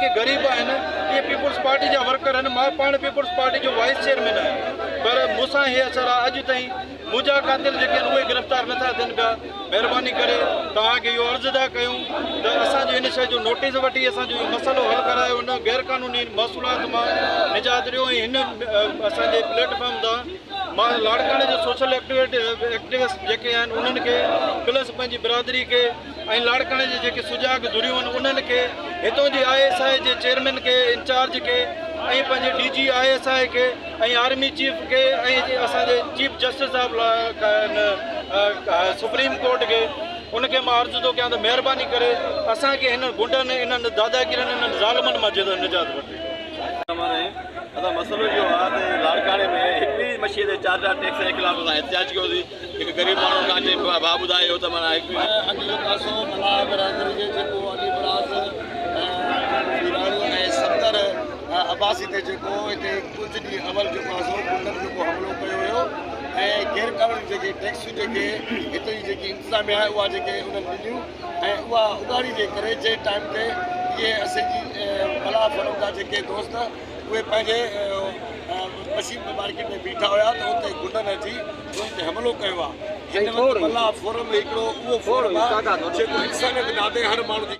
جيڪي غريب آهن اهي پيپلز پارٽي جا ورڪر آهن. مان پاڻ پيپلز پارٽي جو وائيس چيئرمين آهيان پر مون سان هي اثر آهي اڄ تائين منهنجا قاتل جيڪي آهن اهي گرفتار نٿا ٿين پيا. مهرباني ڪري توهان کي اهو عرض ٿا ڪيون ته اسان جو هن شيء جو نوٽيس وٺي اسان جو اهو مسئلو حل ڪرايو، هن غير قانوني محصولات مان نجات ڏيو. ۽ هن اسان جي پليٽ فارم تان مان لاڙڪاڻي جو سوشل ايڪٽيوسٽ جيڪي آهن انهن کي پلس پنهنجي برادري کي ۽ لاڙڪاڻي جي جيڪي سجاڳ ڌريون آهن انهن کي، هتون جي I S I جي چيئرمين کي، انچارج کي ۽ پنهنجي D G I S I کي ۽ آرمي چيف کي ۽ اسان جي chief justice of supreme court کي ان کي مان عرض ٿو ڪيان ته مهرباني ڪري اسان کي هنن غنڊن، انهن داداگيرن، انهن ظالمن مان نجات وٺي. ادا مسئلو اهو آهي ته لاڙڪاڻي ۾ هڪڙي مشين تي چار چار ٽيڪس جي خلاف اسان احتجاج ڪيوسين. هڪ غريب ماڻهو کان اچي ڀاء ٻڌايو ته معنيٰ هڪ اڄ جو قاصو ملاح برادري جي جيڪو علي فراز پيراڻي ۽ صفدر عباسي تي جيڪو هتي ڪجهه ڏينهن اول جيڪو آهي سو غنڊن جيڪو حملو ڪيو ويو ۽ غير قانوني جيڪي ٽيڪسون جيڪي هتي جي جيڪي انتظاميا آهي اها جيڪي انهن ڏنيون ۽ اها اڳاڙي جي ڪري جنهن ٽائيم تي اهي اسين جي ملاح فورم جا جيڪي دوست اهي پنهنجي مشين مارڪيٽ ۾ بيٺا هيا ته اتي غنڊن اچي انهن تي حملو ڪيو آهي. هن وقت ملاح فورم هڪڙو اهو فورم آهي جيڪو انسانيت ناتي هر ماڻهو جي.